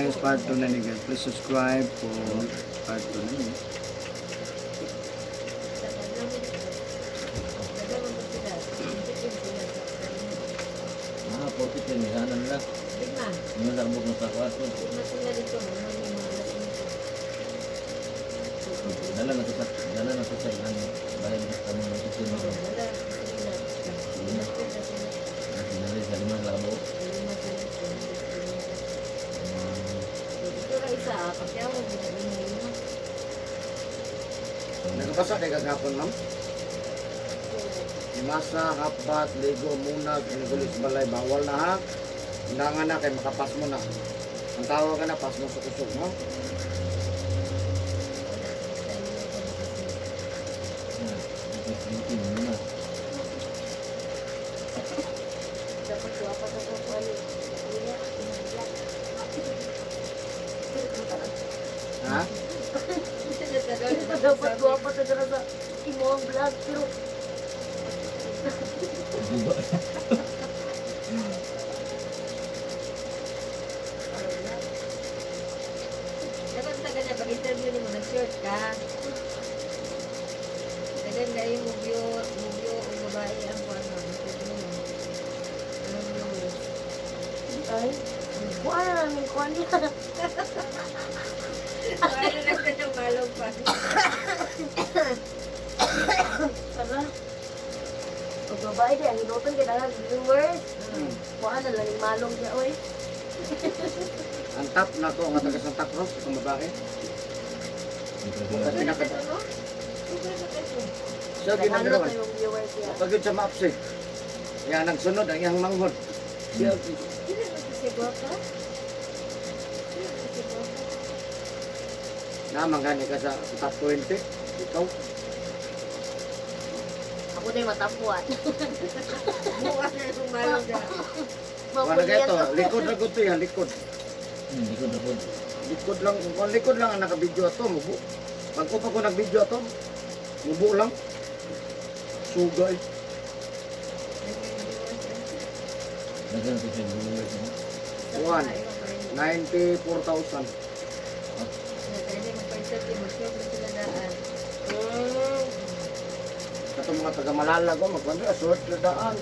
Guys, part 2 na ni guys. Please subscribe for part 2 na ni. Ah, 40 ni hanan na. Yung sa kabuk sa kwarto. Dala na to sa ilang bahay na kami ng sistema ro. Lima. Dala sa lima sa kabuk. Nagpasa kay kagapon, ma'am. Imasa, hapat, ligo, munag, inugulis balay, bawal na ha. Undangan na kay makapas mo na. Ang tawag ka na, pas mo sa kusog, no? Muna. Dapat dapat ako kuan. Kuya, tinagla. Ha? Dapat guwapo ta dira sa imong vlog pero Guba. Dapat sa ganyan, pag-interview ni mo, nag-short ka. Dagan kayo mubyo, mubyo o babae ang kuan mo. Interview mo. Anong viewers? Ay, kuan na namin kuan niya. Ano lang ka ng balong pa. Tara. Pag babae di, ang hinutan kay daghang viewers. Kuan na lang yung malong niya, oy. Ang top na to, ang taga Santa Cruz, itong babae. Sa pinaka... Siya Daghan na ginagawa. kayong viewers niya. Pagod sa maps eh. Yan, nagsunod ang iyang manghod. Siya, Hindi naman siya gwapa. Hindi naman siya gwapa. naman gani ka sa top 20. Ikaw, Ako na yung matapuan. Mukha na yung malong ka. wala ka ito. Likod na ko to yan, likod. Hindi ko dapat. Likod lang, kung likod lang ang naka-video ato, mubo. Pag ko pa ko nag-video ato, mubo lang. Sugay. Dagan to sa viewers no. One. 94,000. Kaya magpa-interview, mag-short na sila daan. Kato mga taga Malalago, magkwento, short na daan.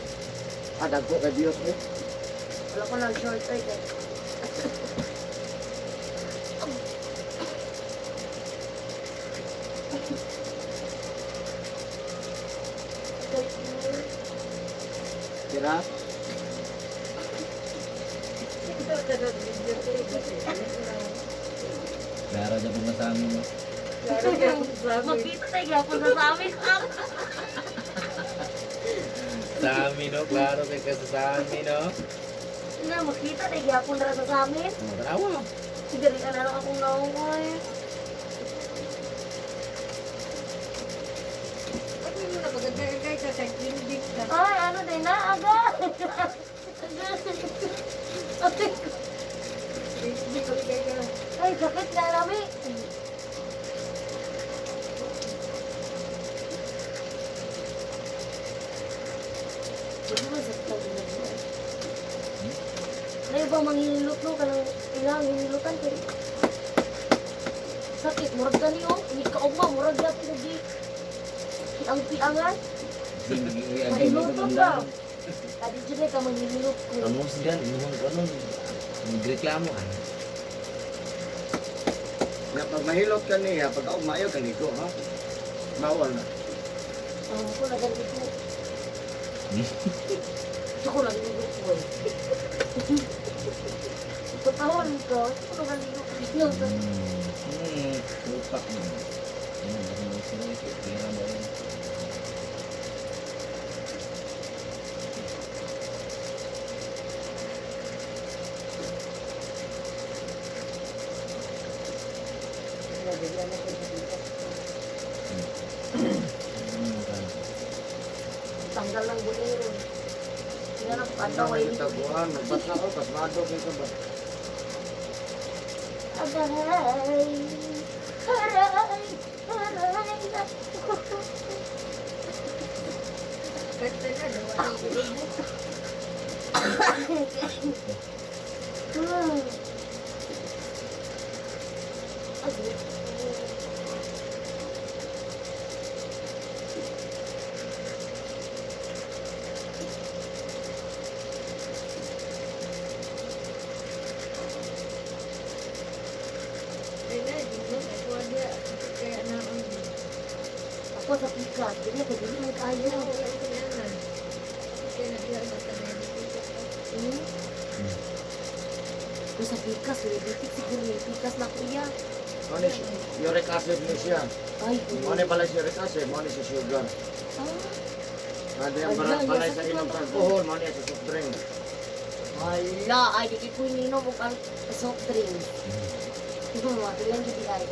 Ah, dagko kay Dios eh. Wala ko lang short ay kay. Tira, Klaro na po sa amin no. Magkita tayo gyapon sa amin. Sa amin no, klaro kay ka sa amin no. Na makita tayo gyapon ra sa amin. Tanawa. Sige rin na lang akong naong oy. Ba't mo na pagkagay ka sa clinic ka? Ay, ano din na aga. Ay, sakit na lami. Pwede ba sakit ang ginagawa? Ay, ba manghilot no? Kanang ilang hinilutan kay sakit, murag gani oh. Hindi ka ugma, murag yapon di ang piangan. Mahilutot ba? Adi dyan ka manghilot ko. Ang musgan, inuhang ko ano, nagreklamo ah. na pag mahilot ka niya, pag ako maayo ka ligo, ha? Bawal na. Ang ko nagalito ko. Ito ko naliligo ko eh. Patawan ka. Ito ko naliligo ko. Tupak mo. Yan ang bakang sila eh. Pera ba yan? Tanggal lang gulero. Tingnan ang Ang ano dami eh. taguan, nagbasa ko, pasmado kay ka ba? Aray! Aray! Aray! Kanta na, dawa ng gulong mo. Hmm. Ay, Ay na, di mo. Ay kuha niya. Kaya na ang... Ako sa pikas. Dili kay dili man kaayo. Ayaw, wala ko na yan. Kaya na diya sa diabetes. Ko sa pikas, diabetic siguro yung pikas na kuya. Ano ni uric acid ni siya. Ay, Mo ni balay sa uric acid, mo ni sa sugar. Ah. Ano yung balay sa inom sa alcohol, mo ni sa soft drink. Hala, ay di ko ininom og ang soft drink. Ito mo, ilan gid ay.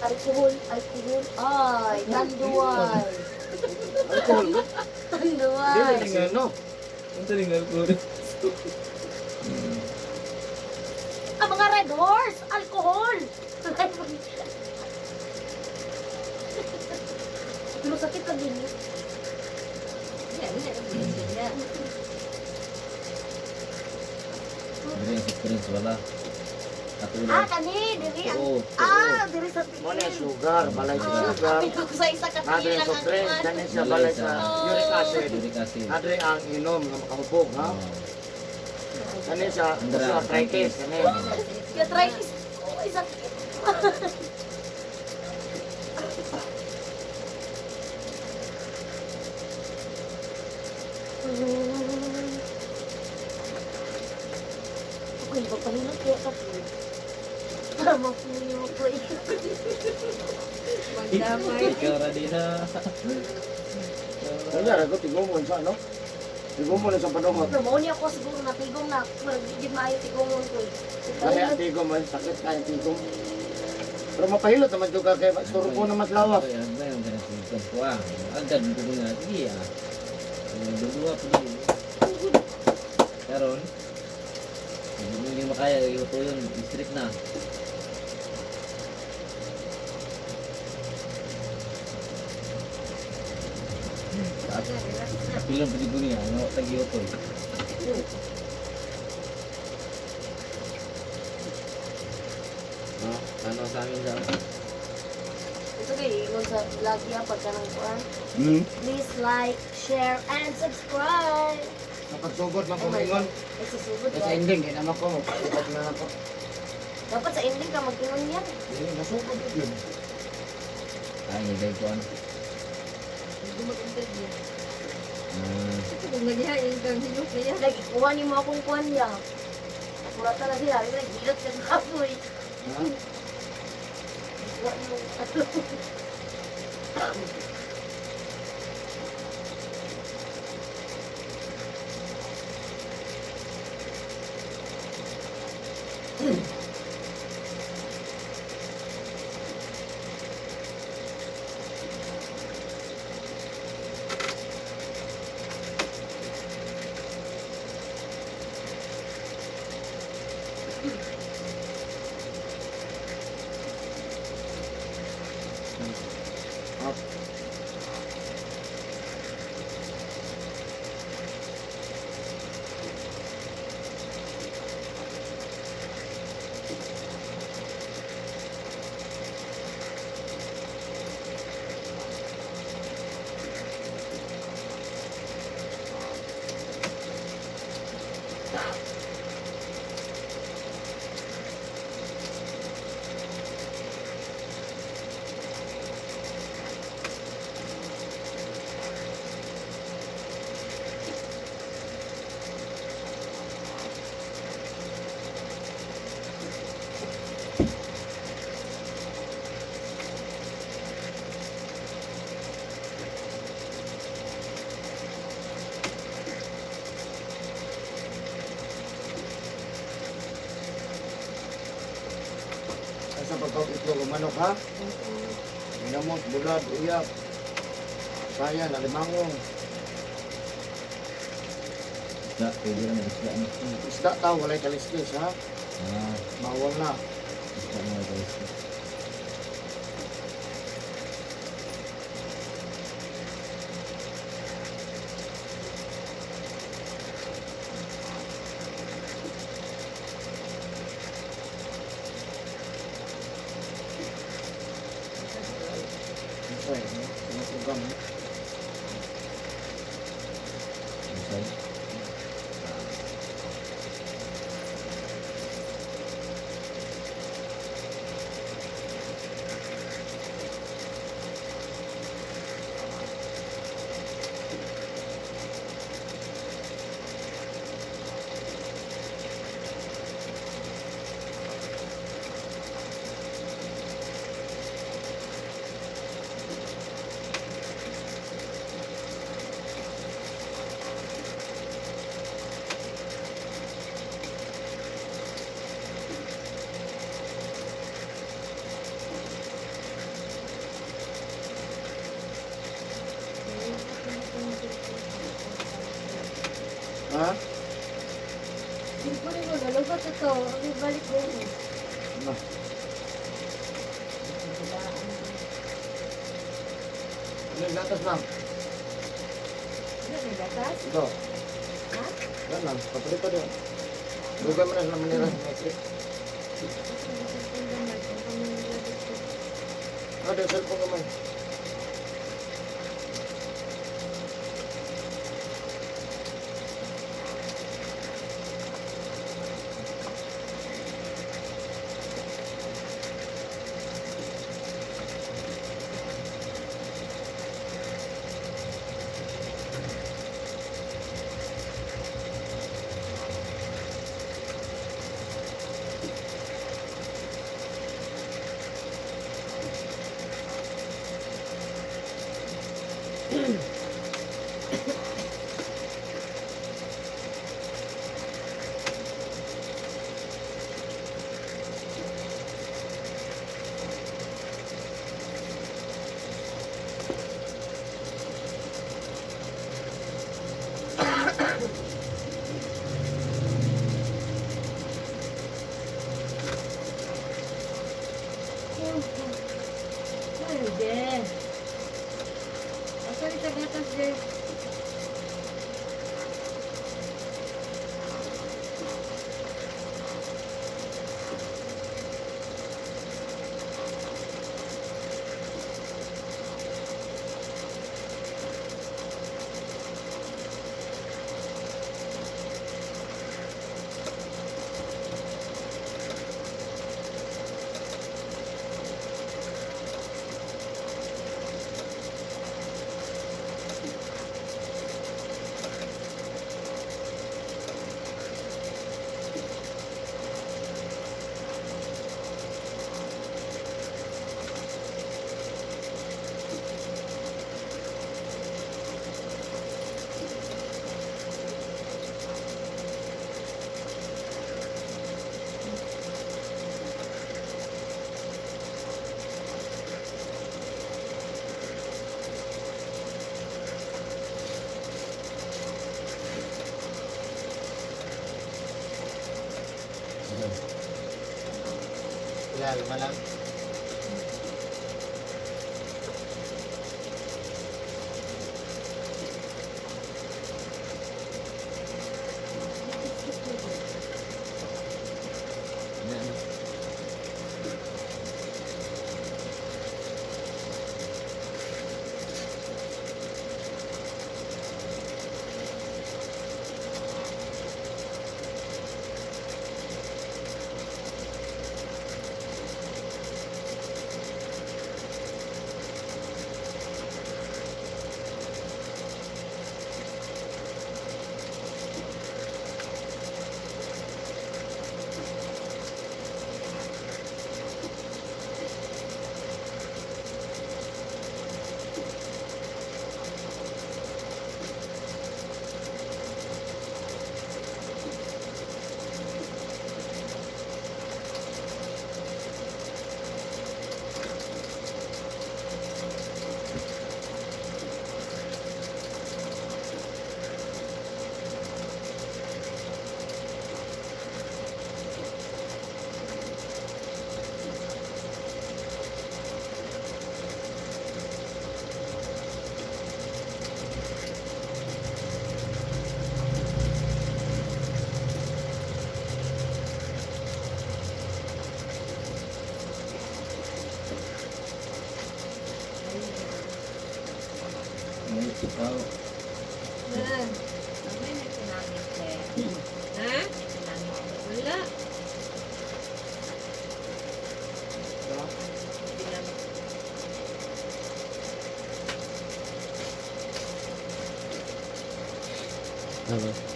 Alcohol, alcohol. Ay, tanduay. Alcohol, no? Tanduay. Dili ni no. Ang taling alcohol. Ang mga Red Horse, alcohol. Pero sakit ka din. Hindi, hindi. Hindi. Dili ang soft drinks wala. Ah, Katulad. kani, diri ang Oo. Ah, diri sa Mo ni tiil. sugar, balay sa Ah, sugar. apil ko sa isa ka Ano tiil yung lang soft ang drink, kuan. kani siya balay sa uric acid. Uric acid. Adre ang inom nga makahubog, ha? Oo. Kani sa arthritis, kani. Kaya arthritis. Oh, ay sakit. Okay, magpahilot kaya ka po. Para mapili mo ko eh. Magdamay. Ikaw ra din na. Kanya ra ko tigumon sa ano? Tigumon sa panungot. Pero mao niya ako siguro natigom na. Murag di gid maayo tigomon ko eh. Kaya ang tigom ay sakit kaya tigom. Pero mapahilot naman juga kay turbo na mas lawas. Ay, ang bayan ka na sa ko ah. Agad ko na sige ah. Dua po din. Karon. Hindi mo hindi makaya ito yun, district na. Pilon pwede ko niya, ano tagi-utoy. No, ano sa amin daw? Ito kay ingon sa vlog niya pagka ng kuan. Hmm. Please like, share, and subscribe. Napagsugod man ko maingon. Ay, susugod Sa ba? ending kay naman ko, mapasugod na ako. Dapat sa ending ka mag-ingon yan. Dili nasugod yun. Ay, nilay ko ano. Hindi mag-interview. Ah, Kung naghihain kang hilok na yan. Lagi, kuha ni mo akong kuan niya. Akurata na sila. Lagi, hilot ka sa kapoy. Ha? Kuha ni mo. Up. Asa pagkaw itlog o manok ha? Minamot, bulad, uyap. Sayan, alimangong. isda, pwede na mag-isda no. Isda tao, walay kaliskis ha? Ah, Bawal na. isda na mag-isda. Buka mo. Inside. Ha? Cellphone ko, nalubat ito. Okay, balik ko yun. Na. Ano yung gatas, ma'am? Ano, may gatas? Ito. Ha? Yan lang. Papalit pa din. Dugay mo na sa Manila sa metric. Kasi may cellphone gamay. Ang kami nilabot ko. Ah, di, cellphone gamay. Ay, de. Asa ni tagatas, de? Wala, lima lang. Ano, ano? Tao. Na. May may pinangit eh. Ha? May pinangit. Wala. Diba? Pinangit. Ano?